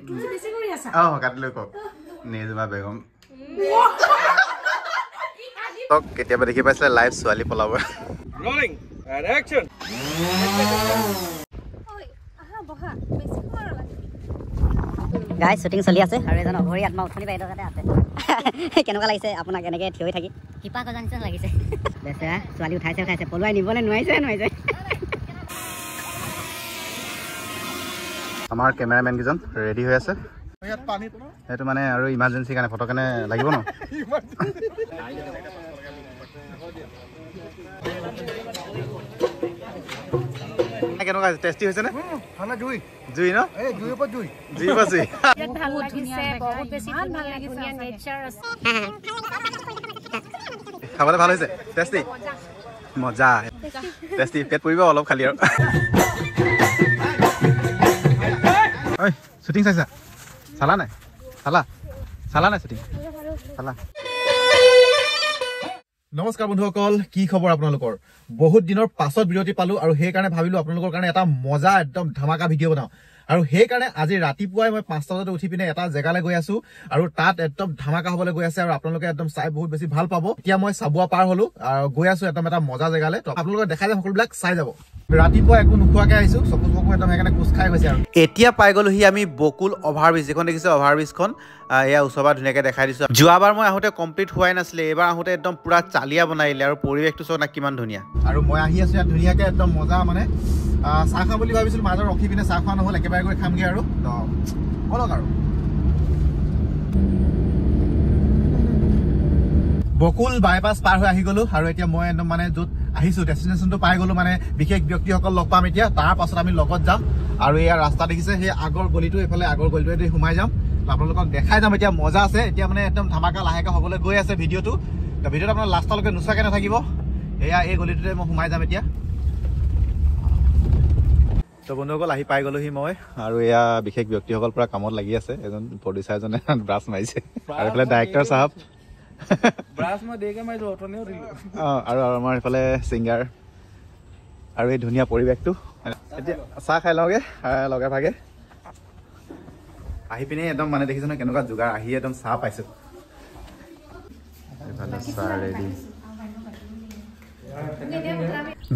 তুমি বেছি কৰি আছা। অ কাটিলৈ কওক নেজমা বেগম তক কেতিয়াবা দেখি পাইছিলে লাইভ ছোৱালী পলাব। Rolling and action. ওই আহা বহা বেছি সময় নালাগে। গাইস শুটিং চলি আছে আৰু এজন অঘৰী আত্মা উঠনি বাইদেউ আছে। কেনেকুৱা লাগিছে আপোনাক এনেকৈ থিয় হৈ থাকি? কিপা গজা নিচিনা লাগিছে। বেচেৰা ছোৱালী উঠাইছে উঠাইছে পলুৱাই নিবলৈ নোৱাৰিছে নোৱাৰিছে। আমাৰ কেমেৰামেন কেইজন ৰেডি হৈ আছে। সেইটো মানে আৰু ইমাৰ্জেঞ্চি কাৰণে ফটো কাৰণে লাগিব ন। কেনেকুৱা টেষ্টি হৈছে নে? জুই জুই ন? জুইৰ পৰা জুই, জুইৰ পৰা জুই। ভাল লাগিছে, বহুত বেছি ভাল লাগিছে, নেচাৰ আছে। খাবলৈ ভাল হৈছে, টেষ্টি, মজা, টেষ্টি। পেট পৰিব অলপ খালি আৰু। ঐ শ্বুটিং চাইছা? চালা নাই? চালা চালা নাই শ্বুটিং? চালা। নমস্কাৰ বন্ধুসকল, কি খবৰ আপোনালোকৰ? বহুত দিনৰ পাছত বিৰতি পালো আৰু সেইকাৰণে ভাবিলো আপোনালোকৰ কাৰণে এটা মজা একদম ধামাকা ভিডিঅ' বনাওঁ। আৰু সেইকাৰণে আজি ৰাতিপুৱাই মই 5টা বজাত উঠি পিনে এটা জেগালৈ গৈ আছো আৰু তাত একদম ধামাকা হ'বলৈ গৈ আছে আৰু আপোনালোকে একদম চাই বহুত বেছি ভাল পাব। এতিয়া মই চাবুৱা পাৰ হলো আৰু গৈ আছো একদম এটা মজা জেগালৈ, তো আপোনালোকে দেখাই যাম, সকলোবিলাক চাই যাব। ৰাতিপুৱা একো নোখোৱাকে আহিছো, চকু চকু একদম সেইকাৰণে কোচ খাই গৈছে। আৰু এতিয়া পাই গ'লোহি আমি বকুল অভাৰব্ৰিজ, যিখন দেখিছে অভাৰব্ৰিজখন, এয়া ওচৰৰ পৰা ধুনীয়াকৈ দেখাই দিছোঁ। যোৱাবাৰ মই আহোঁতে কমপ্লিট হোৱাই নাছিলে, এইবাৰ আহোঁতে একদম পূৰা চালিয়া বনাই দিলে আৰু পৰিৱেশটো চাওক না কিমান ধুনীয়া। আৰু মই আহি আছো ইয়াত ধুনীয়াকৈ একদম মজা, মানে চাহ খাম বুলি ভাবিছিলোঁ, মাজত ৰখি পিনে চাহ খোৱা নহ'ল, একেবাৰে গৈ খামগৈ আৰু। তো ব'লক আৰু। বকুল বাইপাছ পাৰ হৈ আহি গ'লো আৰু এতিয়া মই একদম মানে য'ত আহিছোঁ ডেষ্টিনেশ্যনটো পাই গ'লো, মানে বিশেষ ব্যক্তিসকল লগ পাম এতিয়া, তাৰ পাছত আমি লগত যাম। আৰু এয়া ৰাস্তা দেখিছে, সেই আগৰ গলিটো, এইফালে আগৰ গলিটোৱেদি সোমাই যাম, আপোনালোকক দেখাই যাম। এতিয়া মজা আছে, এতিয়া মানে একদম ধামাকা লাহেকৈ হ'বলৈ গৈ আছে ভিডিঅ'টো। তো ভিডিঅ'টো আপোনাৰ লাষ্টলৈকে নোচোৱাকৈ নাথাকিব। এয়া এই গলিটোতে মই সোমাই যাম এতিয়া। তো বন্ধুসকল আহি পাই গ'লোহি মই আৰু এয়া বিশেষ ব্যক্তিসকল পূৰা কামত লাগি আছে। এজন প্ৰডিউচাৰজনে ব্ৰাছ মাৰিছে আৰু এইফালে ডাইৰেক্টৰ চাহাব আৰু আমাৰ এইফালে ছিংগাৰ আৰু এই ধুনীয়া পৰিৱেশটো। এতিয়া চাহ খাই লওঁগৈ লগে ভাগে। আহি পিনে একদম মানে দেখিছে নহয় কেনেকুৱা যোগাৰ, আহি একদম চাহ পাইছোঁ। এইফালে চাহ ৰেডি।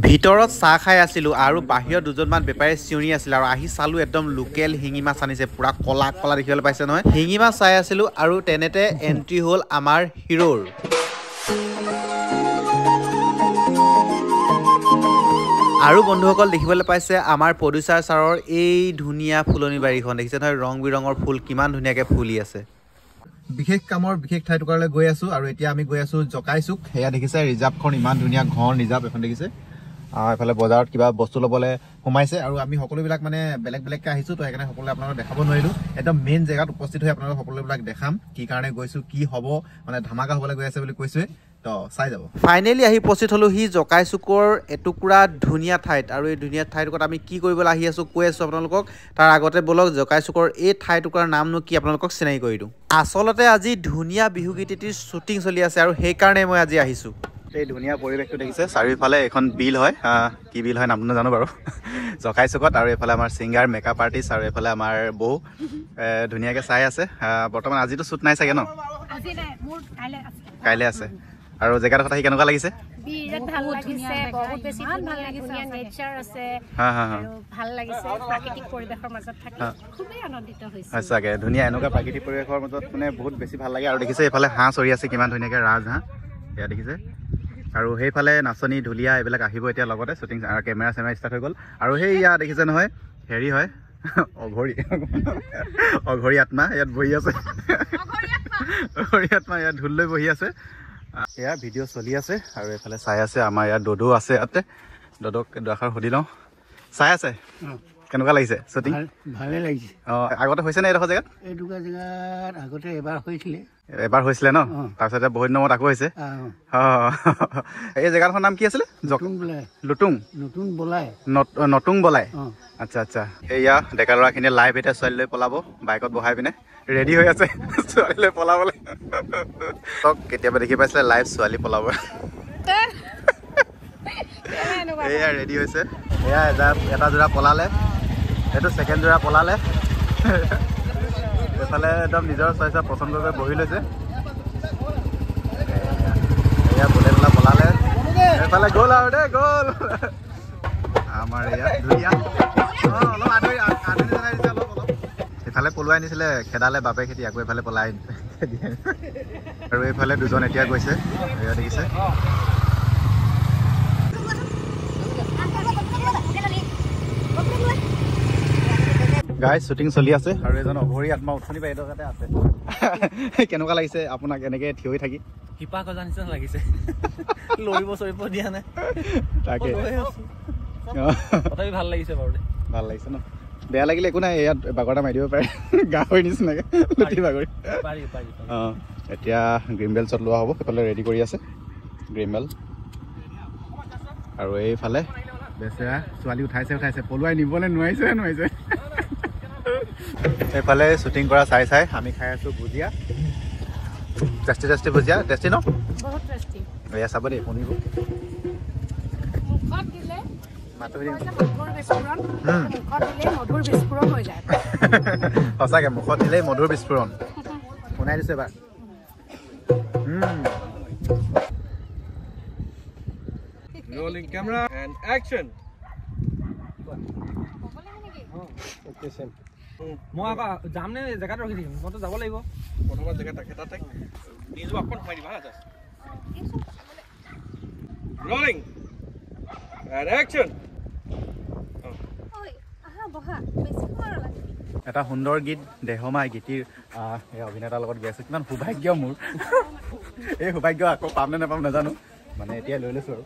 ভিতৰত চাহ খাই আছিলোঁ আৰু বাহিৰত দুজনমান বেপাৰীয়ে চিঞৰি আছিলে আৰু আহি চালোঁ একদম লোকেল শিঙি মাছ আনিছে, পূৰা কলা কলা দেখিবলৈ পাইছে নহয়। শিঙি মাছ চাই আছিলোঁ আৰু তেনেতে এণ্ট্ৰি হ'ল আমাৰ হিৰোৰ। আৰু বন্ধুসকল দেখিবলৈ পাইছে আমাৰ প্ৰডিউচাৰ ছাৰৰ এই ধুনীয়া ফুলনি বাৰীখন, দেখিছে নহয় ৰং বিৰঙৰ ফুল কিমান ধুনীয়াকৈ ফুলি আছে। বিশেষ কামৰ বিশেষ ঠাই টুকুৰালৈ গৈ আছো আৰু এতিয়া আমি গৈ আছো জকাইচুক। সেয়া দেখিছে ৰিজাৰ্ভখন, ইমান ধুনীয়া ঘৰ ৰিজাৰ্ভ এখন দেখিছে। এইফালে বজাৰত কিবা বস্তু ল'বলৈ সোমাইছে আৰু আমি সকলোবিলাক মানে বেলেগ বেলেগকৈ আহিছোঁ, তো সেইকাৰণে সকলোৱে আপোনালোকক দেখাব নোৱাৰিলোঁ। একদম মেইন জেগাত উপস্থিত হৈ আপোনালোক সকলোবিলাক দেখাম কি কাৰণে গৈছোঁ, কি হ'ব, মানে ধামাকা হ'বলৈ গৈ আছে বুলি কৈছোৱে, তো চাই যাব। ফাইনেলি আহি উপস্থিত হ'লোঁ সি জকাইচুকৰ এটুকুৰা ধুনীয়া ঠাইত আৰু এই ধুনীয়া ঠাইটুকুৰাত আমি কি কৰিবলৈ আহি আছোঁ কৈ আছোঁ আপোনালোকক। তাৰ আগতে ব'লক জকাইচুকৰ এই ঠাইটুকুৰাৰ নামনো কি আপোনালোকক চিনাকি কৰি দিওঁ। আচলতে আজি ধুনীয়া বিহুগীত এটিৰ শ্বুটিং চলি আছে আৰু সেইকাৰণে মই আজি আহিছোঁ। এই ধুনীয়া পৰিৱেশটো দেখিছে, চাৰিওফালে এখন বিল হয়, কি বিল হয় নামটো নাজানো বাৰু, জকাইচুকত। আৰু এইফালে আমাৰ ছিংগাৰ, মেকআপ আৰ্টিষ্ট আৰু এইফালে আমাৰ বৌ ধুনীয়াকৈ চাই আছে। বৰ্তমান আজিতো শ্বুট নাই চাগে ন? কাইলৈ আছে। আৰু জেগাডোখৰত আহি কেনেকুৱা লাগিছে? বিৰাট ভাল লাগিছে, বহুত বেছি ভাল লাগিছে, নেচাৰ আছে আৰু ভাল লাগিছে, প্ৰাকৃতিক পৰিৱেশৰ মাজত থাকি খুবেই আনন্দিত হৈছে। সঁচাকৈ ধুনীয়া, এনেকুৱা প্ৰাকৃতিক পৰিৱেশৰ মাজত মানে বহুত বেছি ভাল লাগে। আৰু দেখিছে এইফালে হাঁহ চৰি আছে কিমান ধুনীয়াকৈ, ৰাজহাঁহ এয়া দেখিছে। আৰু সেইফালে নাচনী ঢুলীয়া এইবিলাক আহিব এতিয়া লগতে, শ্বুটিং কেমেৰা চেমেৰা ষ্টাৰ্ট হৈ গ'ল। আৰু সেই ইয়াত দেখিছে নহয় হেৰি হয় অঘৰী, অঘৰী আত্মা ইয়াত বহি আছে, অঘৰী আত্মা ইয়াত ঢোল লৈ বহি আছে। এয়া ভিডিঅ' চলি আছে আৰু এইফালে চাই আছে আমাৰ ইয়াত দদো আছে, ইয়াতে দদক দুআষাৰ সুধি লওঁ। চাই আছে, কেনেকুৱা লাগিছে শ্বুটিং? ভালে লাগিছে। অঁ, আগতে হৈছে নে এইডোখৰ জেগাত? এইডোখৰ জেগাত আগতে এবাৰ হৈছিলে। এবাৰ হৈছিলে ন? তাৰপিছতে বহুত দিনৰ মূৰত আকৌ হৈছে। অঁ, এই জেগাডোখৰ নাম কি আছিলে? লুটুং, নতুন বলাই, নতুন বলাই। আচ্ছা আচ্ছা। এয়া ডেকা ল'ৰাখিনিয়ে লাইভ এতিয়া ছোৱালীলৈ পলাব, বাইকত বহাই পিনে ৰেডি হৈ আছে ছোৱালীলৈ পলাবলৈ। কেতিয়াবা দেখি পাইছিলে লাইভ ছোৱালী পলাব। এয়া ৰেডি হৈছে, এয়া এটা যোৰা পলালে, এইটো ছেকেণ্ড যোৰা পলালে। এইফালে একদম নিজৰ চইচা পচন্দ কৰি বহি লৈছে। এয়া বোলে বোলা পলালে, এইফালে গ'ল আৰু দেই গ'ল। আমাৰ ইয়াত ধুনীয়া অলপ আদৰি আদৰি জনাই দিছে অলপ অলপ। এইফালে পলুৱাই নিছিলে, খেদালে বাপে খেতি, আকৌ এইফালে পলাই খেদি। আৰু এইফালে দুজন এতিয়া গৈছে, এয়া দেখিছে। গাইজ শ্বুটিং চলি আছে আৰু এজন অঘৰী আত্মা উঠনি বাইদেউ তাতে আছে। কেনেকুৱা লাগিছে আপোনাক এনেকৈ থিয় হৈ থাকি? শিপা গজা নিচিনা লাগিছে, লৰিব চৰিব দিয়া নাই। তাকে তথাপি ভাল লাগিছে বাৰু। ভাল লাগিছে ন? বেয়া লাগিলে একো নাই, ইয়াত বাগৰ এটা মাৰি দিব পাৰে গাহৰি নিচিনাকৈ লুটি বাগৰি। পাৰি পাৰি। অঁ, এতিয়া গ্ৰীণ বেল শ্বট লোৱা হ'ব, সেইফালে ৰেডি কৰি আছে গ্ৰীণ বেল। আৰু এইফালে বেচেৰা ছোৱালী উঠাইছে উঠাইছে, পলুৱাই নিবলৈ নোৱাৰিছে নোৱাৰিছে। এইফালে শ্বুটিং কৰা চাই চাই আমি খাই আছোঁ ভুজিয়া, টেষ্টি টেষ্টি ভুজিয়া। টেষ্টি ন? বহুত টেষ্টি। এয়া চাব দেই, শুনিব মুখত দিলে মধুৰ বিস্ফোৰণ হৈ যায়। সঁচাকৈ মুখত দিলেই মধুৰ বিস্ফোৰণ। শুনাই দিছোঁ এবাৰ। Rolling camera and action. মই আকৌ যাম নে জেগাত ৰখি থাকিম? মইতো যাব লাগিব। প্ৰথমত জেগাত থাকে তাতে নিজো অকণ সোমাই দিবা হা। Just rolling and action. এটা সুন্দৰ গীত দেহমাই গীতিৰ এই অভিনেতাৰ লগত গাই আছোঁ। কিমান সৌভাগ্য মোৰ, এই সৌভাগ্য আকৌ পাম নে নাপাম নাজানো, মানে এতিয়া লৈ লৈছোঁ আৰু।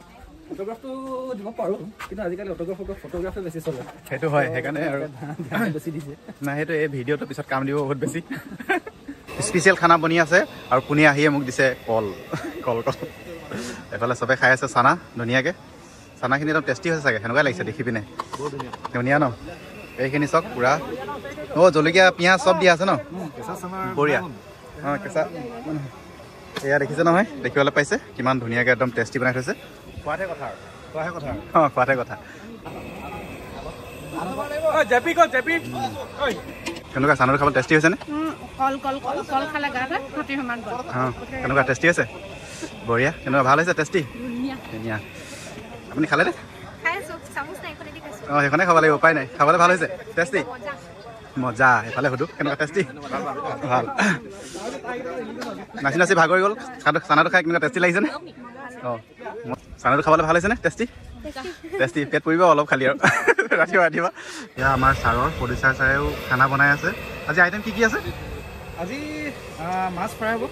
অটোগ্ৰাফটো দিব পাৰোঁ, কিন্তু আজিকালি অটোগ্ৰাফ ফটোগ্ৰাফে বেছি চলে। সেইটো হয়, সেইকাৰণে আৰু বেছি দিছে নাই। সেইটো এই ভিডিঅ'টো পিছত কাম দিব বহুত বেছি। স্পেচিয়েল খানা বনি আছে আৰু পুনে আহিয়ে মোক দিছে কল কল কল। এইফালে চবে খাই আছে চানা ধুনীয়াকৈ। চানাখিনি একদম টেষ্টি হৈছে চাগে, সেনেকুৱাই লাগিছে দেখি পিনে। ধুনীয়া ন? এইখিনি চাওক পূৰা, অ' জলকীয়া পিঁয়াজ চব দিয়া আছে ন? বঢ়িয়া। অঁ কেঁচা এয়া দেখিছে নহয়, দেখিবলৈ পাইছে কিমান ধুনীয়াকৈ একদম টেষ্টি বনাই থৈছে। খোৱাতহে কথা আৰু, খোৱাহে কথা। অঁ খোৱাতহে কথা। কেনেকুৱা চানাটো খাবলৈ টেষ্টি হৈছেনে? কল কল কল কল খালে গাটো হাতীৰ সমান বল। অঁ কেনেকুৱা টেষ্টি হৈছে? বঢ়িয়া। কেনেকুৱা ভাল হৈছে? টেষ্টি ধুনীয়া। আপুনি খালেনে? অঁ সেইখনে খাব লাগিব, উপায় নাই। খাবলৈ ভাল হৈছে, টেষ্টি মজা। এইফালে সুধো কেনেকুৱা টেষ্টি? ভাল। নাচি নাচি ভাগৰি গ'ল। চানাটো খাই কেনেকুৱা টেষ্টি লাগিছেনে? অঁ চানাটো খাবলৈ ভাল হৈছেনে? Tasty tasty. পেট পৰিব অলপ খালি আৰু ৰাতিপুৱা ৰাতিপুৱা। এয়া আমাৰ ছাৰৰ প্ৰডিউচাৰ ছাৰেও খানা বনাই আছে। আজি আইটেম কি কি আছে? আজি মাছ ফ্ৰাই হ'ব।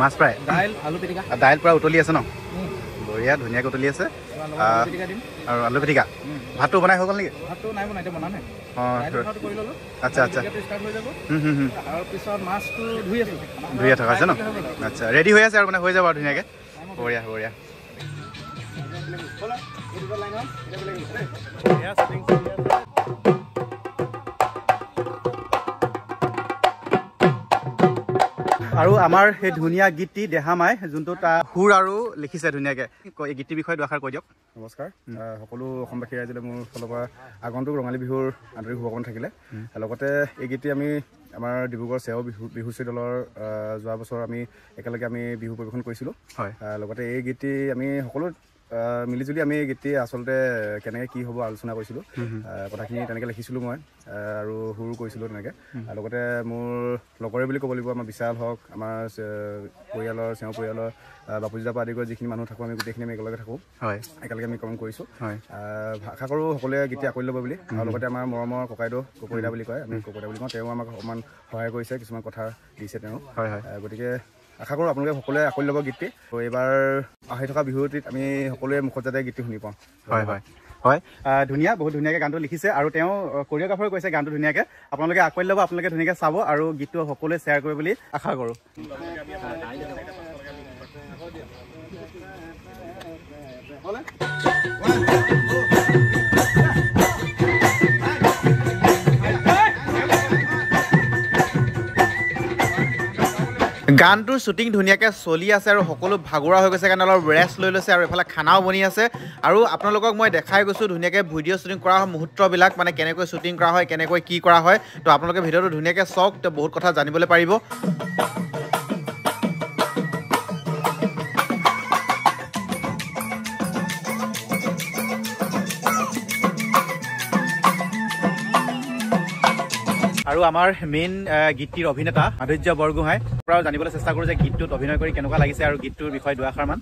মাছ ফ্ৰাই, দাইল, আলু পিটিকা। দাইল পূৰা উতলি আছে ন? বঢ়িয়া, ধুনীয়াকৈ উতলি আছে। আৰু আলু পিটিকা। ভাতটো বনাই হৈ গ'ল নেকি? ভাতটো নাই বনাই, এতিয়া বনামহে। অঁ আচ্ছা আচ্ছা। তাৰপিছত মাছটো ধুই আছোঁ। ধুই থকা আছে ন? আচ্ছা, ৰেডি হৈ আছে আৰু, মানে হৈ যাব আৰু ধুনীয়াকৈ। বঢ়িয়া বঢ়িয়া। আৰু আমাৰ সেই ধুনীয়া গীতটি দেহামাই, যোনটো তাৰ সুৰ আৰু লিখিছে ধুনীয়াকৈ, এই গীতটিৰ বিষয়ে দুআষাৰ কৈ দিয়ক। নমস্কাৰ সকলো অসমবাসী ৰাইজলৈ মোৰ ফালৰ পৰা আগন্তুক ৰঙালী বিহুৰ আন্তৰিক শুভকামনা থাকিলে। লগতে এই গীতটি আমি আমাৰ ডিব্ৰুগড় চেও বিহুশ্ৰী দলৰ যোৱা বছৰ আমি একেলগে আমি বিহু পৰিৱেশন কৰিছিলোঁ। হয়। লগতে এই গীতটি আমি সকলো মিলিজুলি আমি এই গীতটি আচলতে কেনেকৈ কি হ'ব আলোচনা কৰিছিলোঁ। কথাখিনি তেনেকৈ লিখিছিলোঁ মই আৰু সুৰো কৰিছিলোঁ তেনেকৈ। লগতে মোৰ লগৰে বুলি ক'ব লাগিব, আমাৰ বিশাল হওক, আমাৰ পৰিয়ালৰ চেও পৰিয়ালৰ বাপুজিদাৰ পৰা আদি কৰি যিখিনি মানুহ থাকোঁ আমি গোটেইখিনি আমি একেলগে থাকোঁ, একেলগে আমি কাম কৰিছোঁ। আশা কৰোঁ সকলোৱে গীতটি আঁকোৱালি ল'ব বুলি। আৰু লগতে আমাৰ মৰমৰ ককাইদেউ ককৈদা বুলি কয়, আমি ককৈদা বুলি কওঁ, তেওঁ আমাক অকণমান সহায় কৰিছে, কিছুমান কথা দিছে তেওঁ। গতিকে আশা কৰোঁ আপোনালোকে সকলোৱে আঁকোৱালি ল'ব গীতটি। এইবাৰ আহি থকা বিহুটিত আমি সকলোৱে মুখত যাতে গীতটি শুনি পাওঁ। হয় হয় হয়, ধুনীয়া, বহুত ধুনীয়াকৈ গানটো লিখিছে আৰু তেওঁ কৰিঅ'গ্ৰাফাৰো কৈছে গানটো ধুনীয়াকৈ। আপোনালোকে আঁকোৱালি ল'ব, আপোনালোকে ধুনীয়াকৈ চাব আৰু গীতটো সকলোৱে শ্বেয়াৰ কৰিব বুলি আশা কৰোঁ। গানটোৰ শ্বুটিং ধুনীয়াকৈ চলি আছে আৰু সকলো ভাগৰুৱা হৈ গৈছে কাৰণে অলপ ৰেষ্ট লৈ লৈছে আৰু এইফালে খানাও বনি আছে। আৰু আপোনালোকক মই দেখাই গৈছোঁ ধুনীয়াকৈ ভিডিঅ' শ্বুটিং কৰা মুহূৰ্তবিলাক, মানে কেনেকৈ শ্বুটিং কৰা হয়, কেনেকৈ কি কৰা হয়। তো আপোনালোকে ভিডিঅ'টো ধুনীয়াকৈ চাওক, তো বহুত কথা জানিবলৈ পাৰিব। আৰু আমাৰ মেইন গীতটিৰ অভিনেতা মাধুৰ্য বৰগোহাঁই পৰাও জানিবলৈ চেষ্টা কৰোঁ যে গীতটোত অভিনয় কৰি কেনেকুৱা লাগিছে আৰু গীতটোৰ বিষয়ে দুআষাৰমান,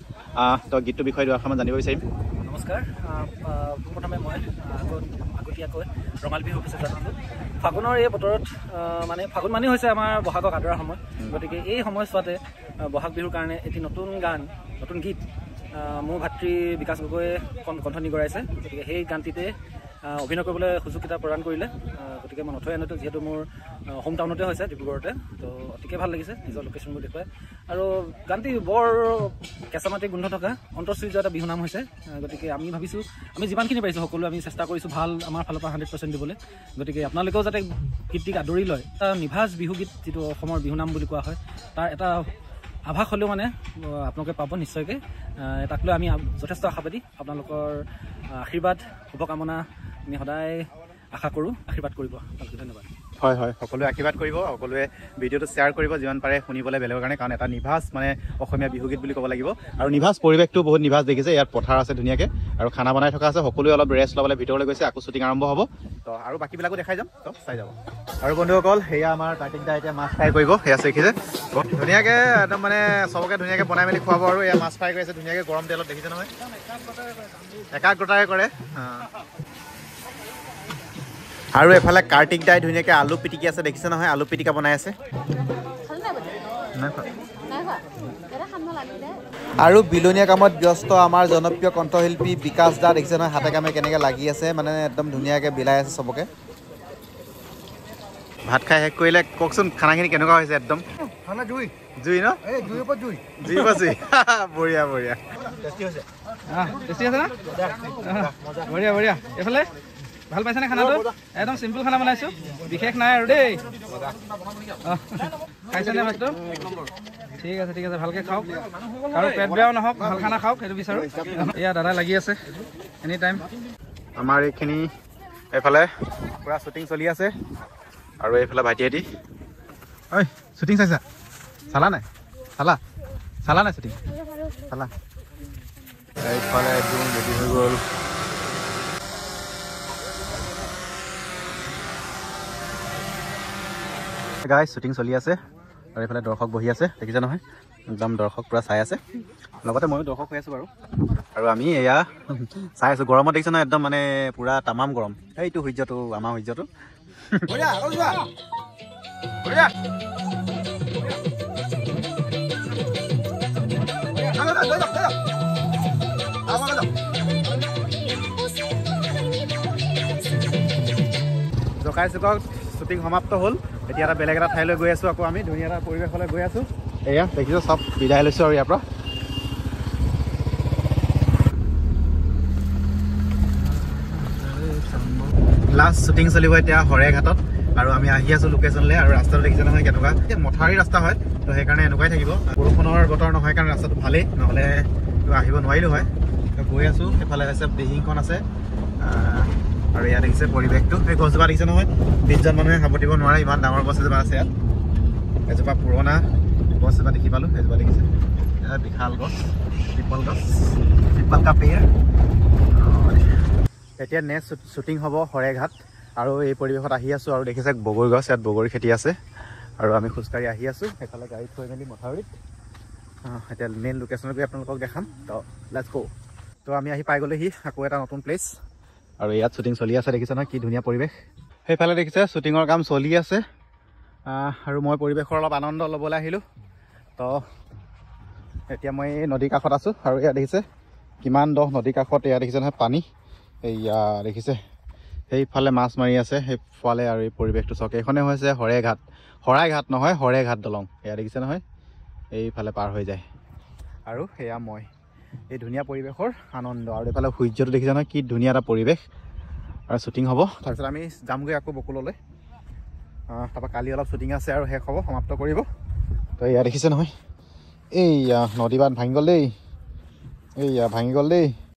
তো গীতটোৰ বিষয়ে দুআষাৰমান জানিব বিচাৰিম। নমস্কাৰ, প্ৰথমে মই আগতীয়াকৈ ৰঙালী বিহুৰ শুভেচ্ছা জনালোঁ। ফাগুনৰ এই বতৰত, মানে ফাগুন মানেই হৈছে আমাৰ বহাগক আদৰাৰ সময়, গতিকে এই সময়ছোৱাতে বহাগ বিহুৰ কাৰণে এটি নতুন গান, নতুন গীত মোৰ ভাতৃ বিকাশ গগৈয়ে কণ্ঠ নিগৰাইছে। গতিকে সেই গানটিতে অভিনয় কৰিবলৈ সুযোগ এটা প্ৰদান কৰিলে, গতিকে মই নথৈ আনন্দিত, যিহেতু মোৰ হোম টাউনতে হৈছে, ডিব্ৰুগড়তে। তো অতিকে ভাল লাগিছে নিজৰ লোকেশ্যনবোৰ দেখুৱাই। আৰু গানটি বৰ কেঁচা মাটিৰ গোন্ধ থকা অন্তৰ চুই যোৱা এটা বিহু নাম হৈছে। গতিকে আমি ভাবিছোঁ আমি যিমানখিনি পাৰিছোঁ সকলোৱে আমি চেষ্টা কৰিছোঁ ভাল আমাৰ ফালৰ পৰা 100% দিবলৈ। গতিকে আপোনালোকেও যাতে গীতটিক আদৰি লয়। এটা নিভাজ বিহুগীত, যিটো অসমৰ বিহু নাম বুলি কোৱা হয়, তাৰ এটা আভাস হ'লেও মানে আপোনালোকে পাব নিশ্চয়কৈ। তাক লৈ আমি যথেষ্ট আশাবাদী। আপোনালোকৰ আশীৰ্বাদ, শুভকামনা আমি সদায় আশা কৰোঁ। আশীৰ্বাদ কৰিব আপোনালোকে, ধন্যবাদ। হয় হয়, সকলোৱে আশীৰ্বাদ কৰিব, সকলোৱে ভিডিঅ'টো শ্বেয়াৰ কৰিব যিমান পাৰে শুনিবলৈ বেলেগৰ কাৰণে, কাৰণ এটা নিভাজ মানে অসমীয়া বিহুগীত বুলি ক'ব লাগিব। আৰু নিভাজ পৰিৱেশটো বহুত নিভাজ দেখিছে, ইয়াত পথাৰ আছে ধুনীয়াকৈ আৰু খানা বনাই থকা আছে, সকলোৱে অলপ ৰেষ্ট ল'বলৈ ভিতৰলৈ গৈছে, আকৌ শ্বুটিং আৰম্ভ হ'ব। তো আৰু বাকীবিলাকো দেখাই যাম, তো চাই যাব। আৰু বন্ধুসকল, সেয়া আমাৰ কাৰ্তিক দা এতিয়া মাছ ফ্ৰাই কৰিব, সেয়া দেখিছে ধুনীয়াকৈ একদম মানে চবকে ধুনীয়াকৈ বনাই মেলি খুৱাব। আৰু এয়া মাছ ফ্ৰাই কৰি আছে ধুনীয়াকৈ গৰম তেলত, দেখিছে নহয়, একাগ্ৰতাৰে কৰে। আৰু এফালে কাৰ্তিক দাই ধুনীয়াকৈ আলু পিটিকি আছে, দেখিছে নহয়, আলু পিটিকা বনাই আছে। আৰু বিলনীয়া কামত ব্যস্ত আমাৰ জনপ্ৰিয় কণ্ঠশিল্পী বিকাশ দা, দেখিছে নহয় হাতে কামে কেনেকৈ লাগি আছে, মানে একদম ধুনীয়াকৈ বিলাই আছে চবকে। ভাত খাই শেষ কৰিলে, কওকচোন খানাখিনি কেনেকুৱা হৈছে? একদম জুই জুই ন, জুই জুই, বঢ়িয়া বঢ়িয়া। বঢ়িয়া বঢ়িয়া। এইফালে ভাল পাইছেনে খানাটো? একদম চিম্পল খানা বনাইছোঁ, বিশেষ নাই আৰু দেই। খাইছেনে ভাতটো? ঠিক আছে ঠিক আছে, ভালকৈ খাওক আৰু পেট বেয়াও নহওক, ভাল খানা খাওক, সেইটো বিচাৰোঁ। এয়া দাদা লাগি আছে এনি টাইম। আমাৰ এইখিনি এইফালে পূৰা শ্বুটিং চলি আছে আৰু এইফালে ভাইটি ভাইটি ঐ শ্বুটিং চাইছা? চালা নাই? চালা চালা নাই শ্বুটিং? চালা। এইফালে একদম ৰেডি হৈ গ'ল। গাইজ শ্বুটিং চলি আছে আৰু এইফালে দৰ্শক বহি আছে, দেখিছে নহয়, একদম দৰ্শক পূৰা চাই আছে, লগতে ময়ো দৰ্শক হৈ আছোঁ বাৰু। আৰু আমি এয়া চাই আছোঁ গৰমত, দেখিছে নহয় একদম মানে পূৰা তামাম গৰম। এইটো সূৰ্যটো, আমাৰ সূৰ্যটো। জকাই চুকক শ্বুটিং সমাপ্ত হ'ল, এতিয়া এটা বেলেগ এটা ঠাইলৈ গৈ আছোঁ, আকৌ আমি ধুনীয়া এটা পৰিৱেশলৈ গৈ আছোঁ। এয়া দেখিছোঁ চব বিদায় লৈছোঁ আৰু ইয়াৰ পৰা। লাষ্ট শ্বুটিং চলিব এতিয়া শৰাইঘাটত আৰু আমি আহি আছোঁ লোকেশ্যনলৈ। আৰু ৰাস্তাটো দেখিছে নহয় কেনেকুৱা, মথাউৰি ৰাস্তা হয়, তো সেইকাৰণে এনেকুৱাই থাকিব। বৰষুণৰ বতৰ নহয় কাৰণে ৰাস্তাটো ভালেই, নহ'লে আহিব নোৱাৰিলোঁ হয়। গৈ আছোঁ, সেইফালে হৈছে দিহিংখন আছে আৰু ইয়াত দেখিছে পৰিৱেশটো। সেই গছজোপা দেখিছে নহয়, 20জন মানুহে সাৱটিব নোৱাৰে, ইমান ডাঙৰ গছ এজোপা আছে ইয়াত। এজোপা পুৰণা গছ এজোপা দেখি পালোঁ, এজোপা দেখিছে বিশাল গছ, পিপল গছ, পিপল কা পেৰ। এতিয়া নেক্সট শ্বুটিং হ'ব শৰাইঘাট আৰু এই পৰিৱেশত আহি আছোঁ। আৰু দেখিছে বগৰী গছ, ইয়াত বগৰী খেতি আছে আৰু আমি খোজকাঢ়ি আহি আছোঁ। সেইফালে গাড়ী থৈ মেলি মথাউৰিত এতিয়া মেইন লোকেশ্যনত গৈ আপোনালোকক দেখাম। তো let's গ'। তো আমি আহি পাই গ'লোহি আকৌ এটা নতুন প্লেচ আৰু ইয়াত শ্বুটিং চলি আছে, দেখিছে নহয় কি ধুনীয়া পৰিৱেশ। সেইফালে দেখিছে শ্বুটিঙৰ কাম চলি আছে আৰু মই পৰিৱেশৰ অলপ আনন্দ ল'বলৈ আহিলোঁ। তো এতিয়া মই এই নদীৰ কাষত আছোঁ আৰু ইয়াত দেখিছে কিমান দহ নদীৰ কাষত, এয়া দেখিছে নহয় পানী, এইয়া দেখিছে সেইফালে মাছ মাৰি আছে সেইফালে। আৰু এই পৰিৱেশটো চাওক, এইখনে হৈছে শৰাইঘাট, শৰাইঘাট নহয় শৰাইঘাট দলং, এয়া দেখিছে নহয় এইফালে পাৰ হৈ যায়। আৰু সেয়া মই এই ধুনীয়া পৰিৱেশৰ আনন্দ। আৰু এইফালে সূৰ্যটো দেখিছে নহয় কি ধুনীয়া এটা পৰিৱেশ। আৰু শ্বুটিং হ'ব, তাৰপিছত আমি যামগৈ আকৌ বকুললৈ। তাৰপৰা কালি অলপ শ্বুটিং আছে আৰু শেষ হ'ব, সমাপ্ত কৰিব। তো এয়া দেখিছে নহয়, এইয়া নদী বান্ধ ভাঙি গ'ল দেই, এইয়া ভাঙি গ'ল দেই।